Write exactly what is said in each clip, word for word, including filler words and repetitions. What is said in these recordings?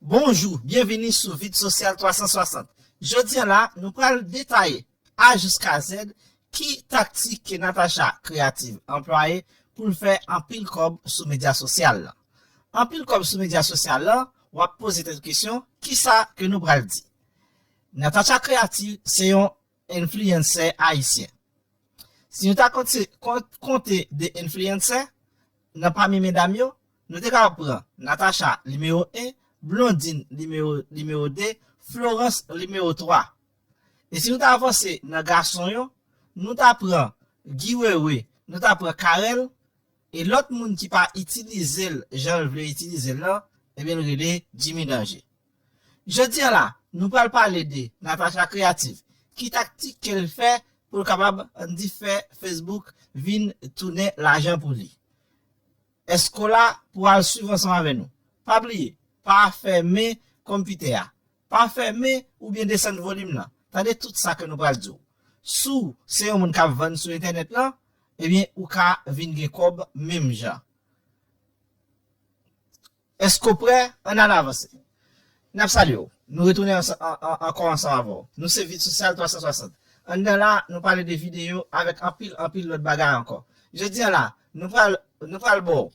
Bonjou, byenvini sou Vid Sosyal twa san swasant. Jodi a la, nou pral detaye A jiska Z ki taktik ke Natacha Kreyativ anplwaye pou l fè anpil kòb sou medya sosyal lan. Anpil kòb sou medya sosyal lan, w ap poze tèt ou kesyon, kisa ke nou pral di? Natacha Kreyativ se yon enfliyansè ayisyen. Si nou ta konte, kon- konte de enfliyansè nan pami medam yo, nou te kapab pran Natacha nimewo en, Blondine nimewo nimewo de, Florence nimewo twa. E si nou ta avanse nan gason yo, nou ta pran Guy Wewe, nou ta pran Carel, e lòt moun ki pa itilize l jan l vle itilize l lan, ebyen l rele Jimmy Danger. Jodi a la, nou pral pale de Natacha Kreyativ. Ki taktik ke l fè pou l kapab, ann di, fè Facebook vin tounen lajan pou li? Èske w la pou w al swiv ansanm avè nou? Pa bliye, pa fèmen konpitè a. Pa fèmen oubyen desann volim nan. Tande tout sa ke nou pral di w. Si w se yon moun k ap vann sou entènèt lan, ebyen, ou ka vin gen kòb menm jan. Èske w prè? Ann al avanse. N ap salye w. Nou retounen ansan- an- an- ankò ansanm avè w. Nou se Vid Sosyal twa san swasant. Anndan la, nou pale de videyo avèk anpil, anpil lòt bagay ankò. Jodi a la, nou pral, nou pral ba w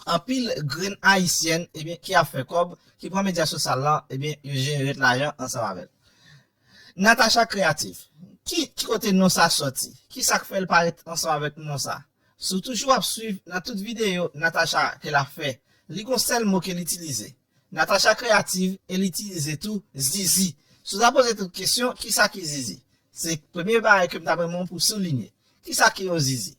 anpil grenn ayisyèn, ebyen, ki ap fè kòb, ki pran medya sosyal lan, ebyen, yo jere lajan ansanm avè l. Natacha Kreyativ. Ki, ki kote non sa sòti? Ki sa k fè l parèt ansanm avèk non sa? Si w toujou ap swiv nan tout videyo Natacha ke l ap fè, li gon sèl mo ke l itilize. Natacha Kreyativ e l itilize tou zizi. Si w ta poze tèt ou kesyon, kisa ki zizi? Se premye bagay ke m ta renmen w pou w soulinye. Kisa ki yon zizi?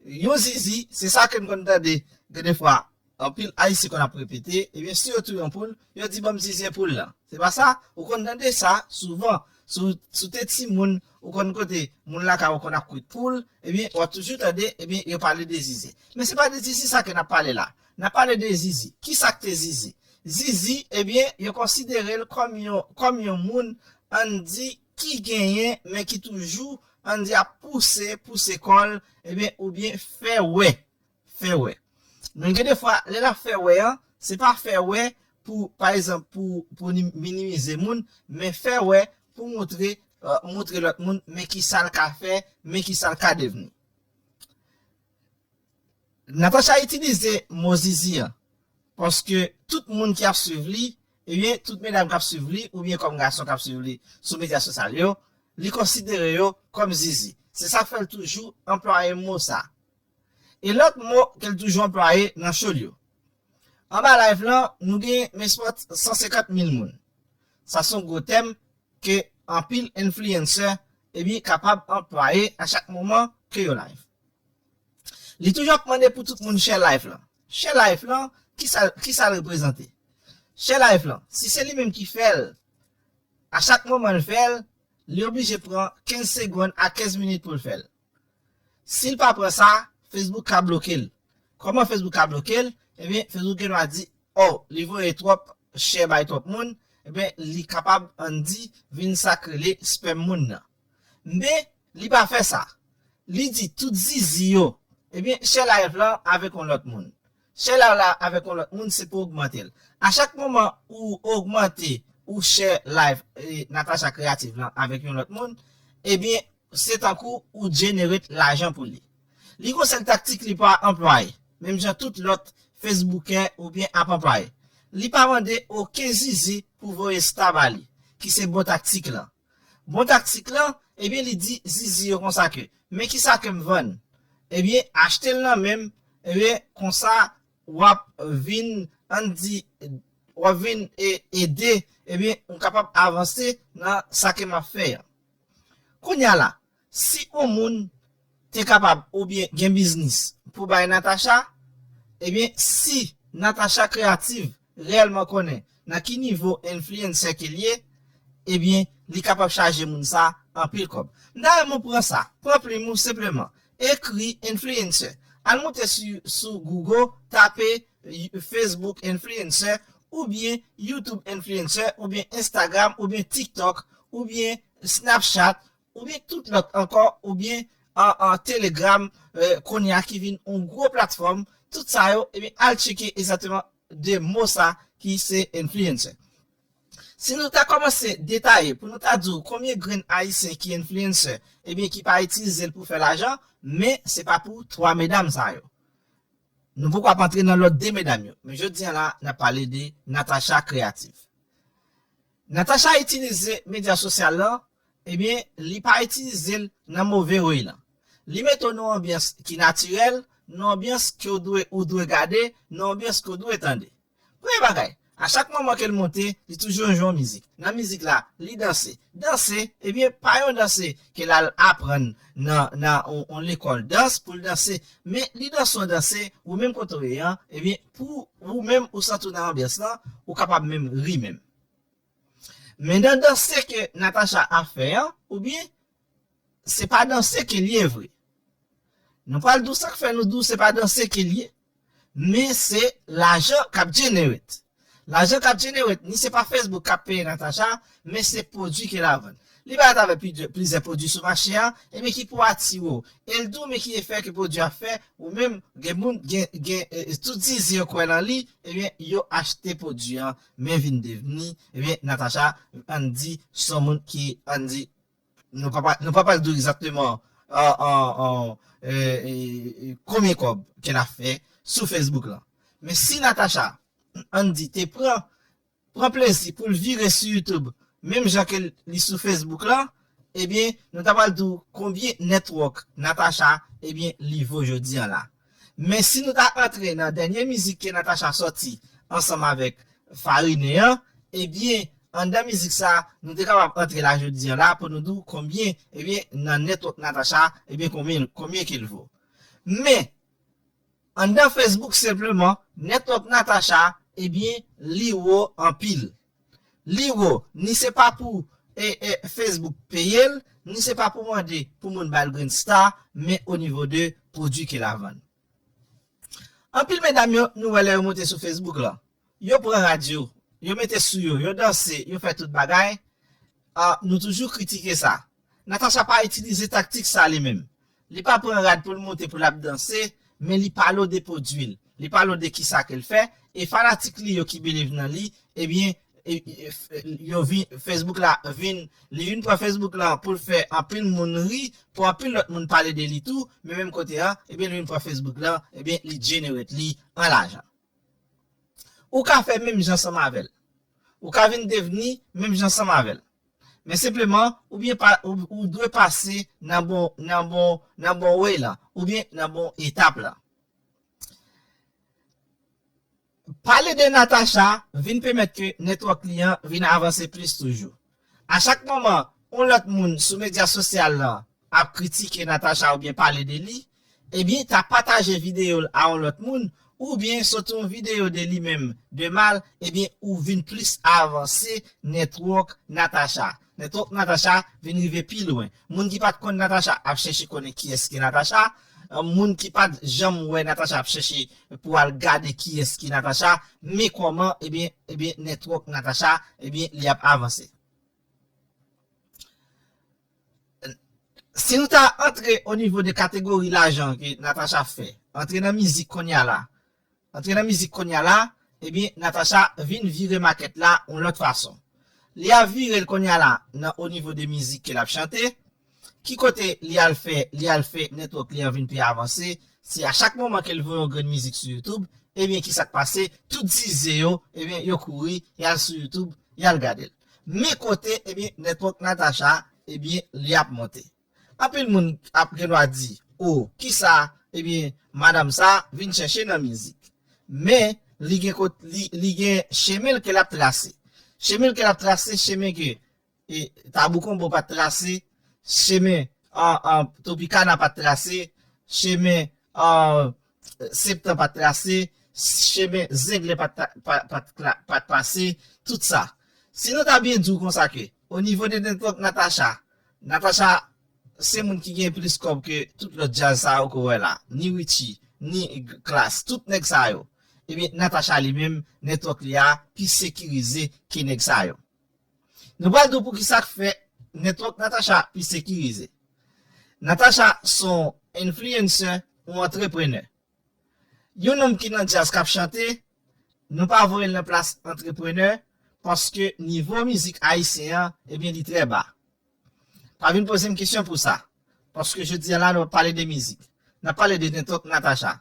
Yon zizi, se sa ke n konn tande gen de fwa anpil Ayisyen konn ap repete, ebyen, si yo touye yon poul, yo di, "Ban m zizi poul lan." Se pa sa? Ou konn tande sa souvan. Si w, si w te timoun, ou konn kote moun lakay ou konn ap kwit poul, ebyen, w ap toujou tande, ebyen, yo pale de zizi. Men se pa de zizi sa ke n ap pale la. N ap pale de zizi. Kisa k te zizi? Zizi, ebyen, yo konsidere l kòm yon, kòm yon moun, ann di, ki genyen, men ki toujou, ann di, ap pouse, pouse kò l, ebyen, oubyen fè wè. Fè wè. Men gen de fwa, lè l ap fè wè an, se pa fè wè pou, pa egzanp, pou, pou ni- minimize moun, men fè wè pou montre, euh, montre lòt moun, men ki sa l ka fè, men ki sa l ka devni. Natacha itilize mo zizi an, paske tout moun ki ap swiv li, ebyen, tout medam k ap swiv li, oubyen kòm gason k ap swiv li sou medya sosyal yo, li konsidere yo kòm zizi. Se sa k fè l toujou anplwaye mo sa. E lòt mo ke l toujou anplwaye nan show l yo. Anba live lan, nou gen menspòt san senkant mil moun. Sa se yon gwo tèm ke anpil influencer, ebyen, kapab anplwaye a chak moman ke yo live. Li toujou ap mande pou tout moun share live lan. Share live lan, kisa, kisa l reprezante? Share live lan, si se li menm ki fè l, a chak moman l fè l, li oblije pran kenz segonn a kenz minit pou l fè l. Si l pa pran sa, Facebook ka bloke l. Kòman Facebook ka bloke l? Ebyen, Facebook gen dwa di, oh, li voye twòp share bay twòp moun, ebyen, li kapab, ann di, vin sa k rele spam moun nan. Men, li pa fè sa. Li di tout zizi yo, ebyen, share live lan avèk yon lòt moun. Share live la avèk yon lòt moun, se pou ogmante l. A chak moman ou ogmante ou share live, e, Natacha Kreyativ lan avèk yon lòt moun, ebyen, se tankou ou generate lajan pou li. Li gon sèl taktik li pa anplwaye, menm jan tout lòt Facebookè oubyen ap anplwaye. Li pa mande okenn zizi pou voye star ba li, ki se bon taktik lan. Bon taktik lan, ebyen, li di zizi yo konsa ke, men kisa ke m vann? Ebyen, achte l nan men m, ebyen, konsa w ap vin, ann di, w ap vin e- ede, ebyen, ou kapab avanse nan sa ke m ap fè an. Kounye a la, si yon moun te kapab oubyen gen biznis pou bay Natacha, ebyen, si Natacha Kreyativ reyèlman konnen nan ki nivo influencer ke l ye, ebyen, li kapab chaje moun sa anpil kòb. M ta renmen w pran sa, pran plim ou senpleman, ekri influencer. Al moute sou, sou Google, tape Facebook influencer, oubyen YouTube influencer, oubyen Instagram, oubyen TikTok, oubyen Snapchat, oubyen tout lòt ankò, oubyen an, an Telegram, eh, kounye a ki vin yon gwo platfòm. Tout sa yo, ebyen, al tcheke egzakteman de mo sa ki se influencer. Si nou ta kòmanse detaye pou nou ta di w konbyen grenn Ayisyen ki influencer, ebyen ki pa itilize l pou fè lajan, men se pa pou twa medam sa yo. Nou poko ap antre nan lòt de medam yo, men jodi a la, n ap pale de Natacha Kreyatif. Natacha itilize medya sosyal lan, ebyen, li pa itilize l nan move way lan. Li mete w nan yon anbyans ki natirèl, nan yon anbyans ke w dwe, ou dwe gade, nan yon anbyans ke w dwe tande. Premye bagay, a chak moman ke l monte, li toujou jwe yon mizik. Nan mizik la, li danse. Danse, ebyen, pa yon danse ke l al aprann nan, nan yon, yon lekòl dans pou l danse. Men li danse yon danse, ou menm kote w ye an, ebyen, pou ou menm ou santi w nan anbyans lan, ou kapab menm ri menm. Men nan danse ke Natacha ap fè an, oubyen se pa danse ke l ye vre. Nou pral di w sa k fè nou di w se pa danse ke l ye. Men se lajan k ap generate. Lajan k ap generate, ni se pa Facebook k ap peye Natacha, men se pwodui ke l ap vann. Li parèt avèk plizyè, plizyè pwodui sou mache a, ebyen ki pou atire w. E l di w men ki efè ke pwodui a fè, ou menm, gen moun, gen, gen, e, e, tout zizi yo kwè nan li, ebyen yo achte pwodui an, men vin devni, ebyen Natacha, ann di, s on moun ki, ann di, nou pa, pa- nou pa pral di w egzakteman, an, an, an, e, e, e, konbyen kòb ke l ap fè sou Facebook lan. Men si Natacha, ann di, te pran, pran plezi pou l vire sou YouTube, menm jan ke li sou Facebook lan, ebyen, nou ta pral di w konbyen network Natacha, ebyen, li vo jodi an la. Men si nou ta antre nan dènye mizik ke Natacha sòti ansanm avèk Farine an, ebyen, anndan mizik sa, nou te kapab antre la jodi an la pou nou di w konbyen, ebyen, nan network Natacha, ebyen, konbyen, konbyen ke l vo. Men, anndan Facebook senpleman, network Natacha, ebyen, li wo anpil. Li wo, ni se pa pou, e, e, Facebook peye l, ni se pa pou mande pou moun ba l grenn star, men o nivo de pwodui ke l ap vann. Anpil medam yo, nou wè lè yo monte sou Facebook lan, yo pran rad yo, yo mete sou yo, yo danse, yo fè tout bagay. Ah, nou toujou kritike sa. Natacha pa itilize taktik sa li menm. Li pa pran rad pou l monte pou l ap danse, men li pale w de pwodui l. Li pale w de kisa ke l fè, e fanatik li yo ki believe nan li, ebyen, e, e, e, yo vin, Facebook la vin, li vin pran Facebook la pou l fè anpil moun ri, pou anpil lòt moun pale de li tou, men menm kote a, ebyen, li vin pran Facebook la, ebyen, li generate li an lajan. Ou ka fè menm jan ansanm avè l. Ou ka vin devni menm jan ansanm avè l. Men senpleman, oubyen pa, ou, ou dwe pase nan bon, nan bon, nan bon way lan, oubyen nan bon etap lan. Pale de Natacha vin pèmèt ke network li an vin avanse plis toujou. A chak moman, yon lòt moun sou medya sosyal lan ap kritike Natacha oubyen pale de li, ebyen, ta pataje videyo l a yon lòt moun, oubyen soti yon videyo de li menm de mal, ebyen, ou vin plis avanse network Natacha. Network Natacha vin rive pi lwen. Moun ki pa t konn Natacha ap chèche konnen kiyès ki Natacha. Moun ki pa t janm wè Natacha ap chèche pou al gade kiyès ki Natacha. Men kòman, ebyen, ebyen, network Natacha, ebyen, li ap avanse. Si nou ta antre o nivo de kategori lajan ke Natacha fè, antre nan mizik kounye a la, antre nan mizik kounye a la, ebyen, Natacha vin vire makèt la yon lòt fason. Li ap vire l kounye a la nan o nivo de mizik ke l ap chante. Ki kote li al fè, li al fè network li an vin pi avanse? Se a chak moman ke l voye yon grenn mizik sou YouTube, ebyen, kisa k pase? Tout zize yo, ebyen, yo kouri, y al sou YouTube, y al gade l. Men kote, ebyen, network Natacha, ebyen, li ap monte. Anpil moun ap gen dwa di, o, kisa, ebyen, madanm sa vin chèche nan mizik? Men, li gen kot, li, li gen chemen l ke l ap trase. Chemen l ke l ap trase, chemen ke, e, Tabou Konbo pa t trase, chemen, an, an, Tropicana pa t trase, chemen, an, Septan pa t trase, chemen Zenglen pa t tra-, pa, pa t kla-, pa t pase, tout sa. Si nou ta byen di w konsa ke, o nivo de network Natacha, Natacha se moun ki gen plis kòb ke tout lòt djaz sa yo ke w wè la. Ni Richie, ni Klass, tout nèg sa yo. Ebyen, Natacha li menm, network li a pi sekirize ke nèg sa yo. Nou pral di w poukisa k fè network Natacha pi sekirize. Natacha se yon influencer, yon antreprenè. Yon nonm ki nan djaz k ap chante, Nou pa voye l nan plas antreprenè, paske nivo mizik ayisyen an, ebyen, li trè ba. Pa vin poze m kesyon pou sa, paske jodi a la, nou ap pale de mizik. N ap pale de netwòk Natacha.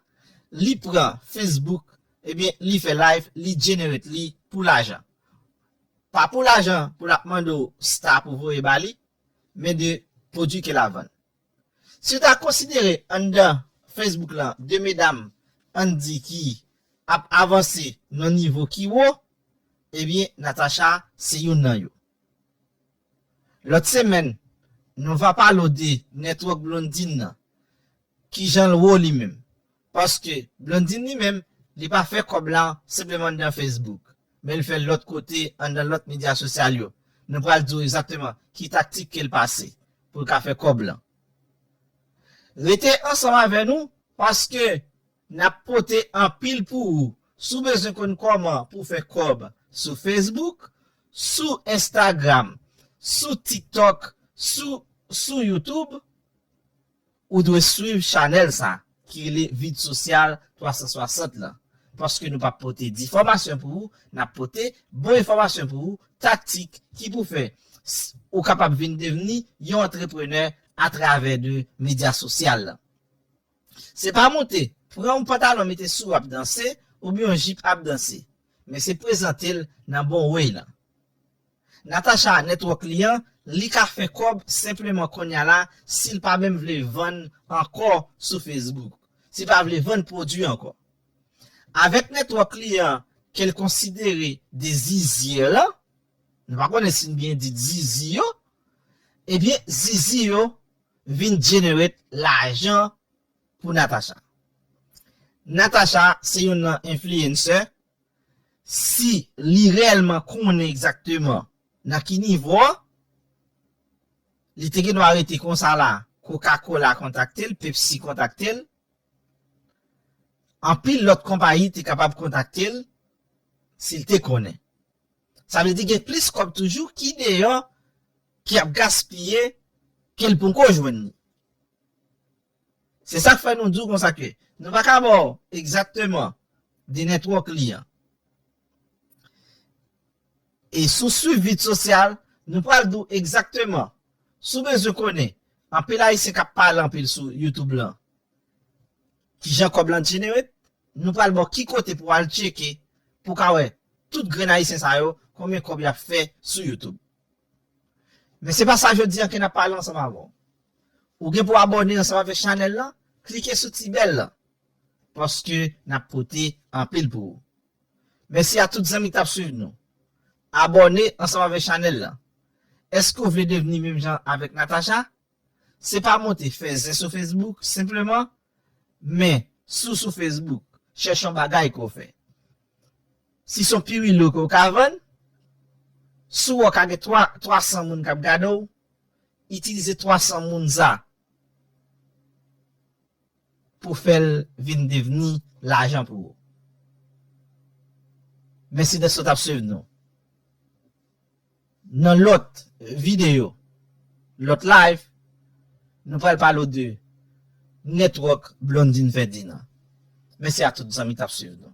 Li pran Facebook, ebyen, li fè live, li generate li pou lajan. Pa pou lajan pou l ap mande w star pou voye ba li, men de pwodui ke l ap vann. Si w ta konsidere anndan Facebook lan de medam, ann di, ki ap avanse nan nivo ki wo, ebyen, Natacha se youn nan yo. Lòt semèn, nou va pale w de netwòk Blondine nan. Kijan l wo li menm? Paske Blondine li menm, li pa fè kòb la senpleman anndan Facebook, men li fè l lòt kote, anndan lòt medya sosyal yo. Nou pral di w egzakteman ki taktik ke l pase pou l ka fè kòb lan. Rete ansanm avè nou, paske n ap pote anpil pou ou. Si w bezwen konn kòman pou w fè kòb sou Facebook, sou Instagram, sou TikTok, sou, sou YouTube, ou dwe swiv chanèl sa ki rele Vid Sosyal twa san swasant lan. Paske nou p ap pote difòmasyon pou ou, n ap pote bon enfòmasyon pou ou, taktik ki pou fè s-, ou kapab vin devni yon antreprenè atravè de medya sosyal lan. Se pa monte, pran yon pantalon mete sou w ap danse, oubyen yon jip ap danse. Men se prezante l nan bon way lan. Natacha netwòk li an, li ka fè kòb senpleman kounye a la, si l pa menm vle vann ankò sou Facebook, si l pa vle vann pwodui ankò. Avèk netwòk li an, ke l konsidere de zizi lan, nou pa konnen si n byen di zizi yo, ebyen, zizi yo vin generate lajan pou Natacha. Natacha se youn nan influencer, si li reyèlman konnen egzakteman nan ki nivo, li te gen dwa rete konsa la, Coca-Cola kontakte l, Pepsi kontakte l, anpil lòt konpayi te kapab kontakte l si l te konnen. Sa vle di gen plis kòb toujou ki deyò, ki ap gaspiye, ke l poko jwenn li. Se sa k fè nou di w konsa ke nou pa ka ba w egzakteman de netwòk li an. E si w swiv Vid Sosyal, nou pral di w egzakteman. Si w bezwen konnen, anpil Ayisyen k ap pale anpil sou YouTube lan, kijan kòb lan generate, nou pral ba w ki kote pou w al tcheke, pou w ka wè tout grenn Ayisyen sa yo, konbyen kòb y ap fè sou YouTube. Men se pa sa jodi an ke n ap pale ansanm avè w. Ou gen pou abòne ansanm avèk chanèl lan, klike sou ti bèl lan, paske n ap pote anpil pou ou. Mèsi a tout zanmi k t ap swiv nou. Abòne ansanm avèk chanèl lan. Èske w vle devni menm jan avèk Natacha? Se pa monte fè zen sou Facebook senpleman, men si w sou Facebook, chèche yon bagay ke w fè. Si se yon piwilo ke w ka vann, si w wè w ka gen twa, twa san moun k ap gade w, itilize twa san moun sa pou fè l vin devni lajan pou ou. Mèsi dèske w t ap swiv nou. Nan lòt videyo, lòt live, nou pral pale w de netwòk Blondine Ferdinand. Mèsi a tout zanmi k t ap swiv nou.